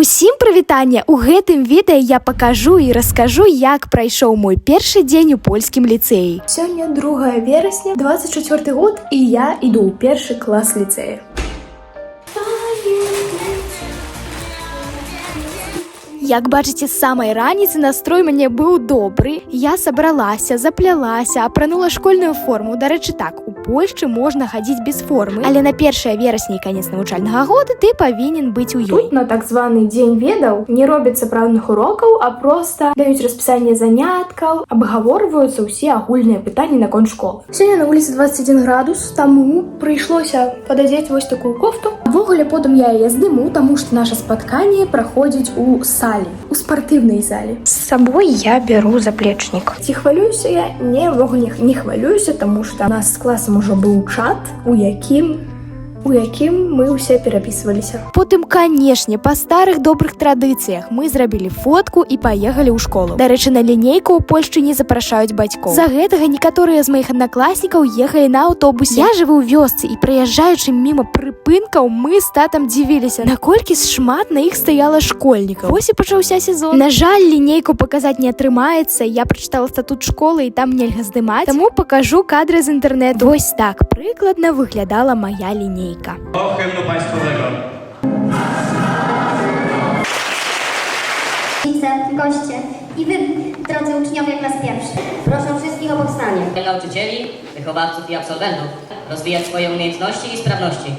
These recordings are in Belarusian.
Усім прывітанне! У гэтым відэа я пакажу і раскажу, як прайшоў мой першы дзень у польскім ліцэі. Сёння 2 верасня, 24 год, і я іду ў першы клас ліцэя. Як бачыце, з самай раніцы настрой мяне быў добры. Я сабралася, заплялася, апранула школьную форму. Дарэчы, так, у Польшчы можна хадзіць без формы, але на 1 верасня і канец навучальнага года ты павінен быць у ёй. Тут на так званы дзень ведаў не робяць сапраўдных урокаў, а проста даюць распісанне заняткаў, абгаворваюцца ўсе агульныя пытанні наконт школы. Сёння на вуліцы 21 градус, таму прыйшлося пададзець вось такую кофту. Увогуле, потым я яе здыму, таму што наша спатканне праходзіць у салі, у спартыўнай зале. З сабой я беру заплечнік. Ці хвалююся я? Не, увогуле не хвалююся, таму што у нас з класам ужо быў чат, у якім мы ўсе перапісваліся. Потым, канешне, па старых добрых традыцыях мы зрабілі фотку і паехалі ў школу. Дарэчы, на лінейку ў Польшчы не запрашаюць бацькоў. З-за гэтага некаторыя з маіх аднакласнікаў ехалі на аўтобусе. Я жыву ў вёсцы, і, праязджаючы міма прыпынкаў, мы з татам дзівіліся, наколькі шмат на іх стаяла школьнікаў. Вось і пачаўся сезон. На жаль, лінейку паказаць не атрымаецца. Я прачытала статут школы, і там нельга здымаць. Таму пакажу кадры з інтэрнэту. Вось так прыкладна выглядала моя лінейка. O hymnu państwowego. Rodzice, goście i wy, drodzy uczniowie klas pierwszych. Proszę wszystkich o powstanie. Nauczycieli, wychowawców i absolwentów rozwijać swoje umiejętności i sprawności.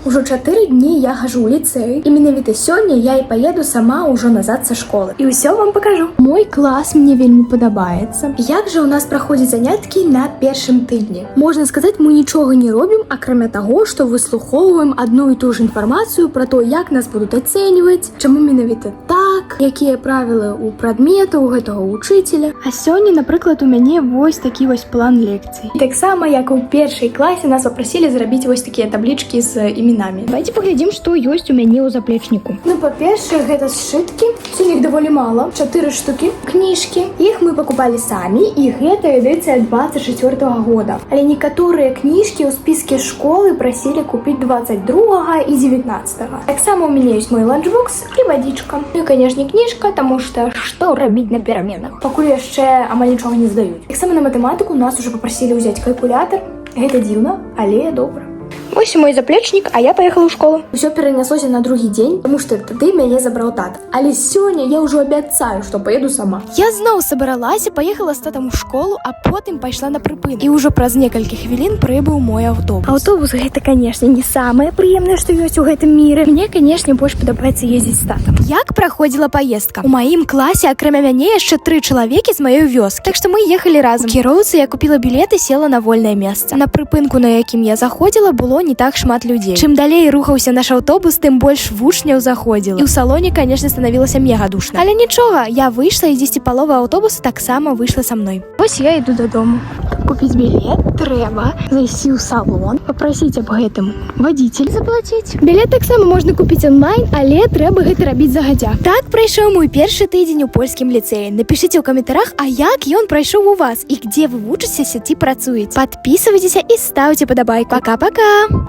Ужо 4 дні я хожу ў ліцэй, і менавіта сёння я і паеду сама ўжо назад са школы. І ўсё вам пакажу. Мой клас мне вельмі падабаецца. Як жа ў нас праходзяць заняткі на першым тыдні? Можна сказаць, мы нічога не робім, акрамя таго, што выслухоўваем адну і ту ж інфармацыю пра то, як нас будуць ацэньваць, чаму менавіта так, якія правілы ў прадмету у гэтага вучыцеля. А сёння, напрыклад, у мяне вось такі вось план лекцый. Таксама, як у першай класе, нас папрасілі зрабіць вось такія таблічкі з імінамі. Давайте паглядзім, што ёсць у мяне ў заплечніку. Ну, па-першае, гэта сшыткі. Сёння іх даволі мала. Чатыры штукі. Кніжкі. Іх мы пакупалі самі, і гэта эдыцыя 24 года. Але некаторыя кніжкі ў спіске школы прасілі купіць 22 і 19. Таксама у мяне ёсць мой ланчбокс і вадзічка. Ну і, канешне, кніжка, таму што Што рабіць на пераменах? Пакуль яшчэ амаль нічога не здаюць. Таксама на матэматыку нас уже папрасілі ўзяць калькулятар. Гэта дзіўна, але добра. Вось і мой заплечнік, а я паехала ў школу. Усё пераняслося на другі дзень, таму што тады мяне забраў тата. Але сёння я ўжо абяцаю, што паеду сама. Я зноў сабралася, паехала з татам у школу, а потым пайшла на прыпынак. І ўжо праз некалькі хвілін прыбыў мой аўтобус. Аўтобус — гэта, канешне, не самае прыемнае, што ёсць у гэтым міры. Мне, канешне, больш падабаецца ездзіць з татам. Як праходзіла паездка? У маім класе, акрамя мяне, яшчэ тры чалавекі з маёй вёскі. Так што мы ехалі разам. У кіроўцы я купіла білет і села на вольнае месца. На прыпынку, на якім я заходзіла, было не так шмат людзей. Чым далей рухаўся наш аўтобус, тым больш вучняў заходзіла. І ў салоне, канешне, станавілася мега душна. Але нічога, я выйшла, і дзесьці палова аўтобуса таксама выйшла са мной. Вось я іду дадому. Каб купіць білет, трэба зайсці ў салон, папрасіць аб гэтым водитель, заплаціць. Білет таксама можна купіць онлайн, але трэба гэта рабіць загадзя. Так прайшоў мой першы тыдзень у польскім ліцэі. Напішыце ў каментарах, а як ён прайшоў у вас і дзе вы вучыцеся ці працуеце. Падпісвайцеся і стаўце падабайку. Пока-пока!